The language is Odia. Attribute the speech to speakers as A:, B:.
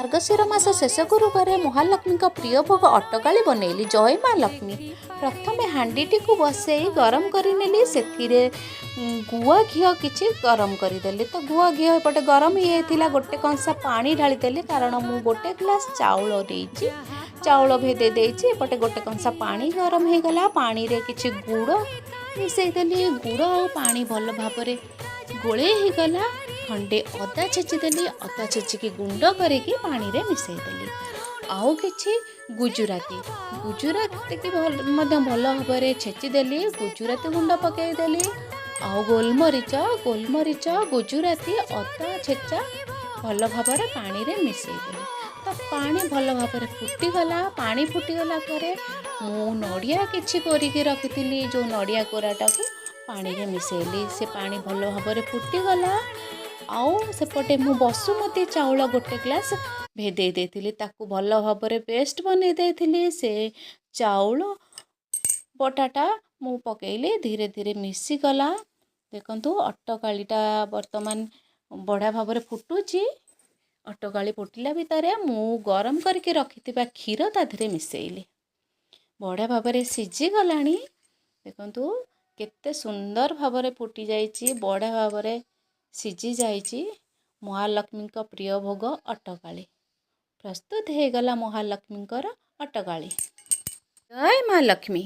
A: ମାର୍ଗଶିର ମାସ ଶେଷ ଗୁରୁବାରରେ ମହାଲକ୍ଷ୍ମୀଙ୍କ ପ୍ରିୟ ଭୋଗ ଅଟକାଳି ବନେଇଲି। ଜୟ ମା ଲକ୍ଷ୍ମୀ। ପ୍ରଥମେ ହାଣ୍ଡିଟିକୁ ବସେଇ ଗରମ କରିନେଲି। ସେଥିରେ ଗୁଆ ଘିଅ କିଛି ଗରମ କରିଦେଲି। ତ ଗୁଆ ଘିଅ ଏପଟେ ଗରମ ହେଇଯାଇଥିଲା। ଗୋଟେ କଂସା ପାଣି ଢାଳିଦେଲି, କାରଣ ମୁଁ ଗୋଟେ ଗ୍ଲାସ୍ ଚାଉଳ ନେଇଛି, ଚାଉଳ ଭେଦେଇ ଦେଇଛି। ଏପଟେ ଗୋଟେ କଂସା ପାଣି ଗରମ ହେଇଗଲା। ପାଣିରେ କିଛି ଗୁଡ଼ ମିଶାଇଦେଲି। ଗୁଡ଼ ଆଉ ପାଣି ଭଲ ଭାବରେ ଗୋଳେଇ ହେଇଗଲା। ଖଣ୍ଡେ ଅଦା ଛେଚିଦେଲି। ଅଦା ଛେଚିକି ଗୁଣ୍ଡ କରିକି ପାଣିରେ ମିଶାଇଦେଲି। ଆଉ କିଛି ଗୁଜୁରାତି, ଗୁଜୁରାତିକି ମଧ୍ୟ ଭଲ ଭାବରେ ଛେଚିଦେଲି। ଗୁଜୁରାତି ଗୁଣ୍ଡ ପକାଇଦେଲି ଆଉ ଗୋଲମରିଚ। ଗୋଲମରିଚ, ଗୁଜୁରାତି, ଅଦା ଛେଚା ଭଲ ଭାବରେ ପାଣିରେ ମିଶାଇଦେଲି। ତ ପାଣି ଭଲ ଭାବରେ ଫୁଟିଗଲା। ପାଣି ଫୁଟିଗଲା ପରେ ମୁଁ ନଡ଼ିଆ କିଛି କୋରିକି ରଖିଥିଲି, ଯେଉଁ ନଡ଼ିଆ କୋରାଟାକୁ ପାଣିରେ ମିଶାଇଲି। ସେ ପାଣି ଭଲ ଭାବରେ ଫୁଟିଗଲା। ଆଉ ସେପଟେ ମୁଁ ବସୁମତୀ ଚାଉଳ ଗୋଟେ ଗ୍ଲାସ୍ ଭେଦେଇ ଦେଇଥିଲି, ତାକୁ ଭଲ ଭାବରେ ପେଷ୍ଟ ବନେଇ ଦେଇଥିଲି। ସେ ଚାଉଳ ବଟାଟା ମୁଁ ପକାଇଲି, ଧୀରେ ଧୀରେ ମିଶିଗଲା। ଦେଖନ୍ତୁ, ଅଟକାଳିଟା ବର୍ତ୍ତମାନ ବଢ଼ିଆ ଭାବରେ ଫୁଟୁଛି। ଅଟକାଳି ଫୁଟିଲା ଭିତରେ ମୁଁ ଗରମ କରିକି ରଖିଥିବା କ୍ଷୀର ତା ଦେହରେ ମିଶାଇଲି। ବଢ଼ିଆ ଭାବରେ ସିଝିଗଲାଣି। ଦେଖନ୍ତୁ, କେତେ ସୁନ୍ଦର ଭାବରେ ଫୁଟି ଯାଇଛି, ବଢ଼ିଆ ଭାବରେ ସିଝି ଯାଇଛି। ମହାଲକ୍ଷ୍ମୀଙ୍କ ପ୍ରିୟ ଭୋଗ ଅଟକାଳି ପ୍ରସ୍ତୁତ ହେଇଗଲା। ମହାଲକ୍ଷ୍ମୀଙ୍କର ଅଟକାଳି। ଜୟ ମା ଲକ୍ଷ୍ମୀ।